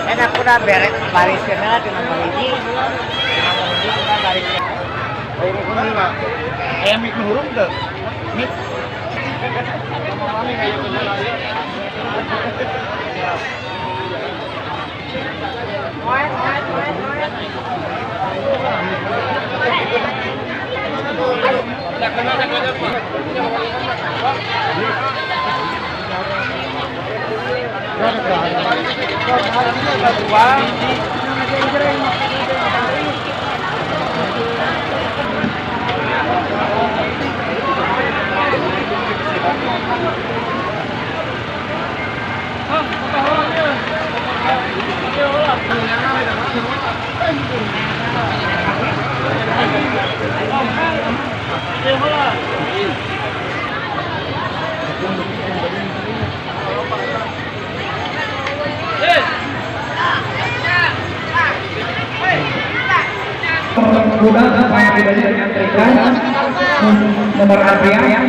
Enak udah beres baris kena di nomor hiji. Nomor hiji udah baris. Ayam mik hurung tuh. Mik. Kuda supaya tidak diantrikan nomor antrian.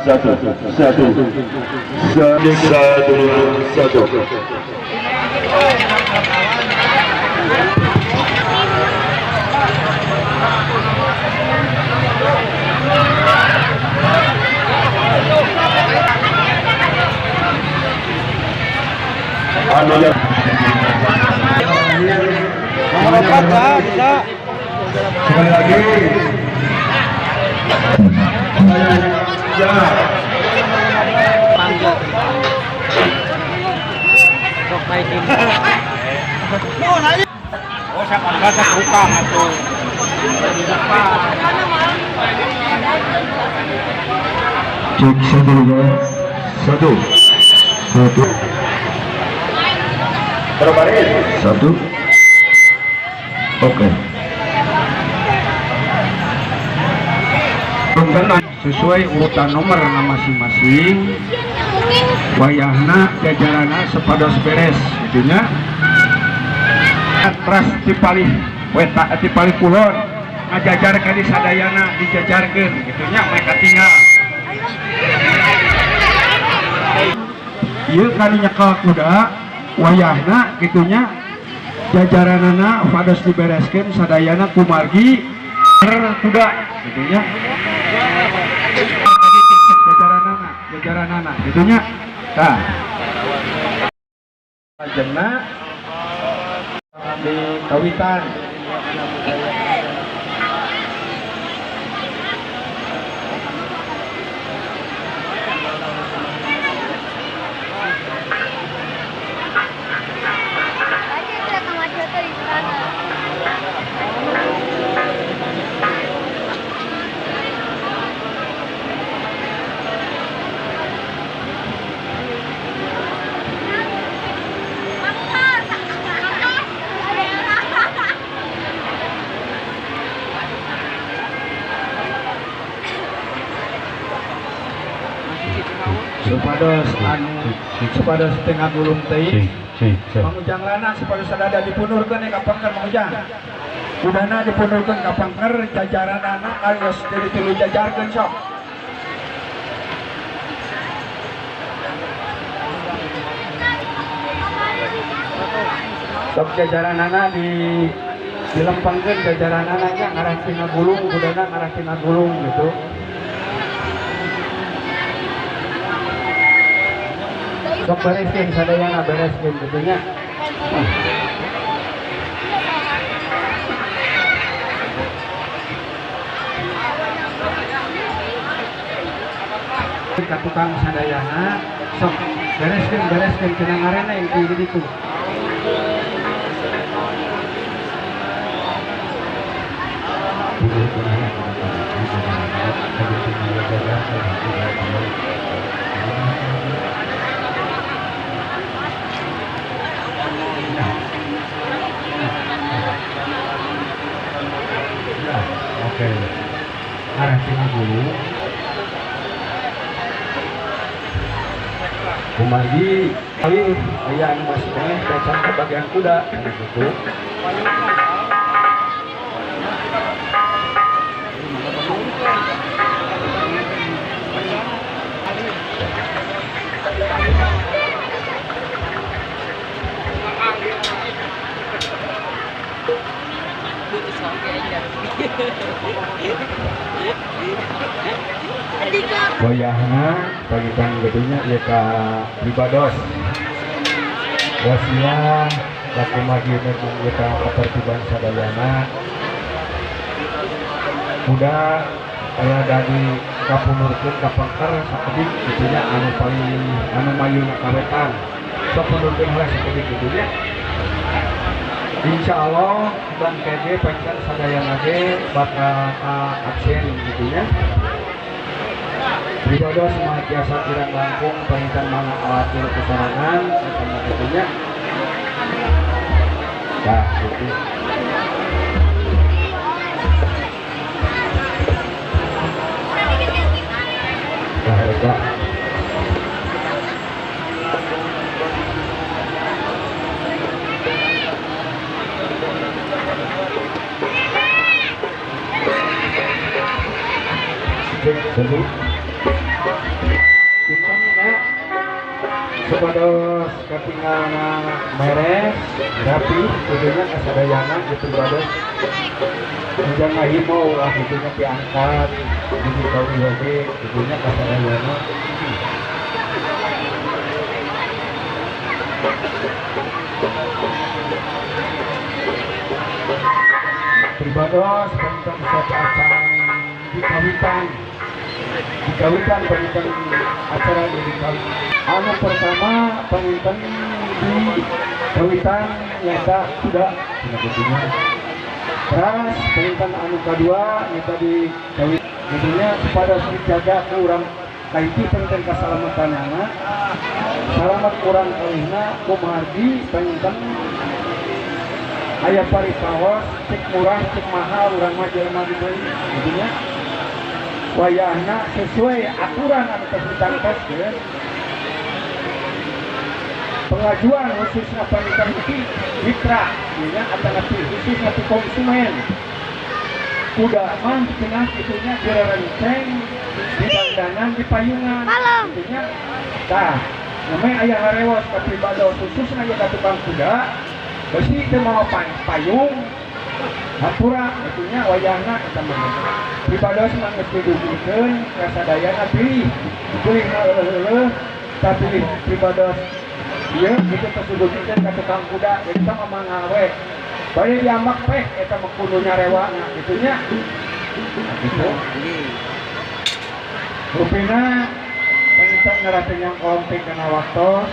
Satu satu satu satu. Nomor 4 bisa. Sekali lagi. Ya. Oh, siapa enggak tukang atuh. Cek satu dua satu satu. Berapa satu. Oke. Sesuai urutan nomor masing-masing, wayahna jajarana sepados beres gitunya. Teras tipalih weta tipalih kulon ngajajarkeun di sadayana dijajarkeun gitunya mereka tinggal. Ieu kan nyekel kuda wayahna gitunya jajaranana pados dibereskeun sadayana kumargi kuda gitunya. Jajaranana gitunya. Tah lajengna di kawitan supados anu supados tengah gulung teuing Mang Ujang lana supados sadada dipunurkeun ka pangker Mang Ujang kudana dipunurkeun ka pangker jajaranana geus jadi tilu jajarkeun sok sok jajaranana di dilempangkeun jajaranana nya ngarah tina gulung kudana ngarah tina gulung gitu. Sok bereskeun sadayana bereskeun gitunya. Ka tukang sadayana sok bereskeun bereskeun cenah ngaranna yang kieu ditu. Kumargi kali aya anu masih keneh kacan kebagian kuda gitu. Wayahna pagitan gedenya ieu ka pribados. Wasilah lakumagi anggota ketertiban sadayana. Kuda aya dari kapunurkeun ka pengker sakedik kitu nya anu paling anu mayuna kawetan. Sok punurkeun heula sakedik kitu nya. Insya Allah dan KG pancen sadayana ge bakal absen gitu nya. Pribados mah tiasa kirang langkung panginten mana khawatir kesorangan eta mah kitu nya. Tah gitu. Tah eta. Cek dulu. Supados katingalna beres rapi kudunya kasadayana gitu bados jangan ngahimau lah gitunya diangkat jadi kau oge kudunya kasadayana. Pribados penting acara dikawitan dikawitan penting acara dikawitan anu pertama penginten di kawitan nyata kuda gitunya. Terus penginten anu kedua nyata di kawit gitunya kepada dijaga kurang kaiti penginten kasalamatanana salamat kurang kalihna kumargi penginten aya paripaos cek murah cek mahal urang mah jelema dibeli gitunya. Wayahna sesuai aturan anu tos ditangtoskeun pengajuan khususnya panitia mitra ya atau khususnya ti konsumen kuda mah cenah kitunya direnceng di dandanan di payungan kitunya. Tah namanya aya harewos ka pribados khususna ieu ka tukang kuda besi teu mawa payung hampura kitunya wayahna eta mah pribados mah geus didugikeun kasadayana pilih pilih leuh-leuh tapi pribados ieu kitu tos didugikeun ka tukang kuda jadi tah mah ngawe bade diambak peh eta mah kudu nyarewana kitu nya. Gitu rupina panginten ngarasa nyangkong kana waktos